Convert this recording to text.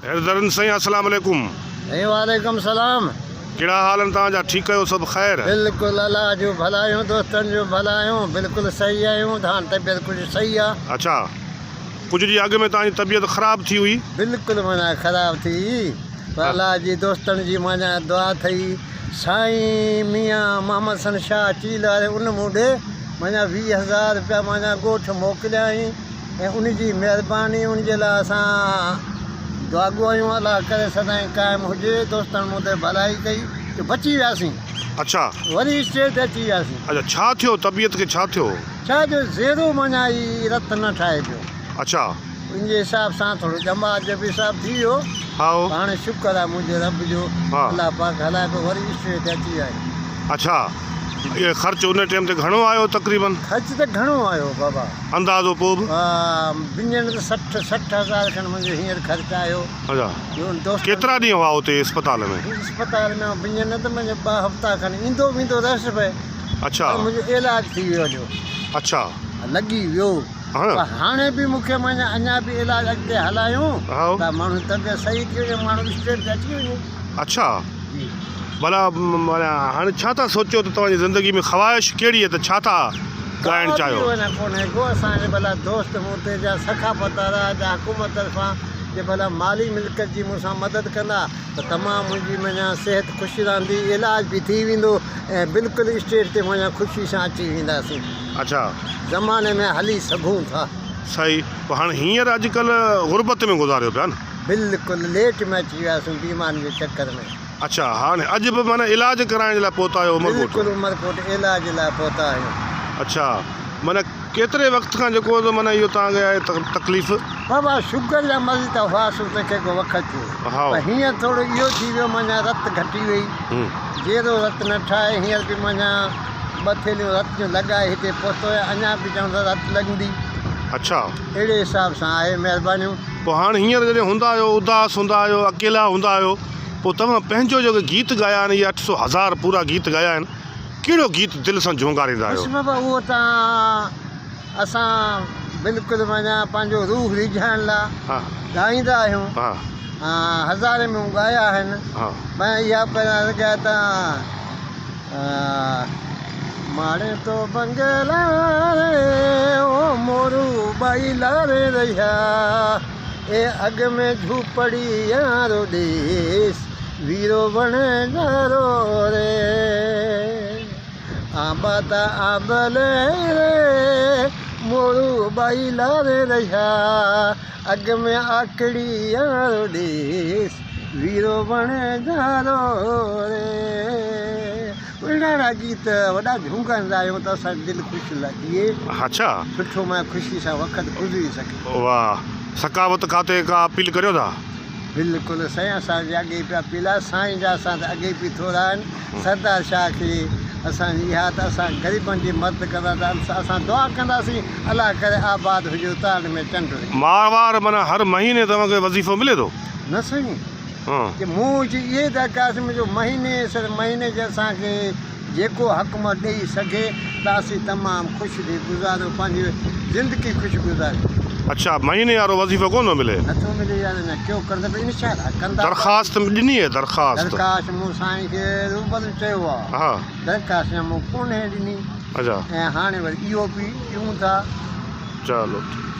حيدرن سائين السلام عليڪم. سائين وعليڪم سلام. ڪهڙا حال آهن توهان جا ٺيڪ آهيو سڀ خير. بلڪل الله جون ڀلايون دوستن جون ڀلايون بلڪل صحيح آهيون هاڻ طبيعت ڪجهه صحيح آ. اڇا ڪجهه ڏينهن اڳ ۾ توهان جي طبيعت خراب ٿي هئي. بلڪل معنيٰ خراب ٿي هئي پر الله جي دوستن جي معنيٰ دعا ٿئي سائين ميان محمد حسن شاهه چيل واري ان مون ڏي معنيٰ 20,000 رپيا معنيٰ ڳوٺ موڪليائين. ۽ ان جي مهرباني ان جي لاء اسان دعاگو آهيون الله ڪري سدائين قائم هجي دوستن مون تي ڀلائي ڪئي جو بچي وياسين. اڇا. وري اسٽيج تي اچي وياسين. اڇا ڇا ٿيو طبيعت کي ڇا ٿيو. ڇا جو زيرو معنيٰ ئي رت نه ٺاهي پيو. اڇا. ان جي حساب سان ٿورو ڄمار جو به حساب ٿي ويو. هائو. پر هاڻي شڪر آهي منهنجي رب جو ها. الله پاڪ هلائي پيو وري اسٽيج تي اچي ويا آهيون. اڇا اهي خرچ ان ٽيم تي گهڻو آيو تقريبن. خرچ ته گهڻو آيو بابا. اندازو پوء به. وڃڻ ته 60، 60 هزار کن منهنجو هينئر خرچ آيو. اڇا ڪيترا ڏينهن هئا اتي اسپتال ۾؟ اسپتال ۾ وڃڻ نه ته منهنجو 2 هفتا کن ايندو ويندو رهيس پئي. اڇا. پر منهنجو علاج ٿي ويو هليو. اڇا. لڳي ويو. ها. پر هاڻي به مون کي معنيٰ اڃا به علاج اڳتي هلايون ها. ته ماڻهو جي طبيعت صحيح ٿي وڃي ماڻهو اسٽيج تي اچي وڃي. اڇا. جي. ڀلا معنيٰ هاڻي ڇا ٿا سوچيو ته توهان جي زندگي ۾ خواهش ڪهڙي آهي ته ڇا ٿا ڳائڻ چاهيو؟ ڪا به ڪونهي ڪو اسان جي ڀلا دوست مون تي جا سخاوت وارا جا حڪومت طرفان جي ڀلا مالي ملڪيت جي مون سان مدد ڪندا ته تمام منهنجي معنيٰ صحت خوش رهندي علاج به ٿي ويندو ۽ بلڪل اسٽيج تي معنيٰ خوشي سان اچي وينداسين. اڇا. زماني ۾ هلي سگهون ٿا. صحيح پوء هاڻي هينئر اڄڪلهه غربت ۾ گذاريو پيا نه. بلڪل ليٽ ۾ اچي وياسون بيمارين جي چڪر ۾. اڇا هاڻي اڄ به معنيٰ علاج ڪرائڻ جي لاء پهتا آهيو عمرڪوٽ؟ بلڪل عمرڪوٽ علاج لاء پهتا آهيون. اڇا معنيٰ ڪيتري وقت کان جيڪو ته معنيٰ اهو توهان کي آهي تڪليف؟ بابا شگر جا مريض ته هئاسون تنهن کي ڪو وقت ٿيو پر هينئر ٿورو اهو ٿي ويو معنيٰ رت گهٽي وئي جيرو رت نه ٺاهي هينئر به معنيٰ 2 ٿيلهيون رت جون لڳائي هتي پهتو آهيان اڃا به چون ٿا رت لڳندي. اڇا. اهڙي حساب سان آهي مهربانيون. پوء هاڻ هينئر جڏهن هوندا آهيو اداس هوندا آهيو اڪيلا هوندا آهيو پوء توهان پنهنجو جيڪي گيت ڳايا آهن اهي 800 هزار پورا گيت ڳايا آهن ڪهڙو گيت دل سان جهونگاريندا آهيو؟ بس بابا اهو ته اسان بلڪل معنيٰ پنهنجو روح ريجهائڻ لاء ڳائيندا آهيون هزارين مون ڳايا آهن معنيٰ اها پهريان ڳائي ته ماڙي تو بنگلا ري او مورو ٻائي لاري رهيا اي اڳ ۾ جهوپڙي يارو ڏيس ويرو وڻجارو ري آنبا ته آنبلي ري مورو ٻائي لاري رهيا اڳ ۾ آکڙي يارو ڏيس ويرو وڻجارو ري. اهڙا اهڙا گيت وڏا جهونگاريندا آهيون ته اسان جي دل خوش ٿئي. اڇا. سٺو معنيٰ خوشي سان وقت گذري سگهي. واھ سخاوت کاتي ڪا اپيل ڪريو ٿا. بلڪل سائين اسان جي اڳي پيا اپيل آهي سائين جا اسان تي اڳي پي ٿورا آهن سردار شاهه کي اسان جي اها ته اسان غريبن جي مدد ڪندا ته اسان دعا ڪنداسين الله ڪري آباد هجو تارن ۾ چنڊ هجي. ماهوار معنيٰ هر مهيني توهان کي وظيفو ملي ٿو؟ نه سائين. جي مون جي اهي درخواست منهنجو مهيني سر مهيني جي اسان کي جيڪو حق مهر ڏئي سگهي ته اسين تمام خوش ٿي گذاريو پنهنجي زندگي خوش گذاريون. اڇا مهيني وارو وظيفو ڪونه ٿو ملي؟ نٿو ملي يار اڃا ڪيو ڪرڻ ته به انشاء الله ڪندا. درخواست ڏني آهي درخواست؟ درخواست مون سائين کي روبرو چيو آهي. ها. درخواست اڃا مون ڪونهي ڏني. اڇا. ۽ هاڻي وري اهو به ڏيون ٿا. چلو ٺيڪ.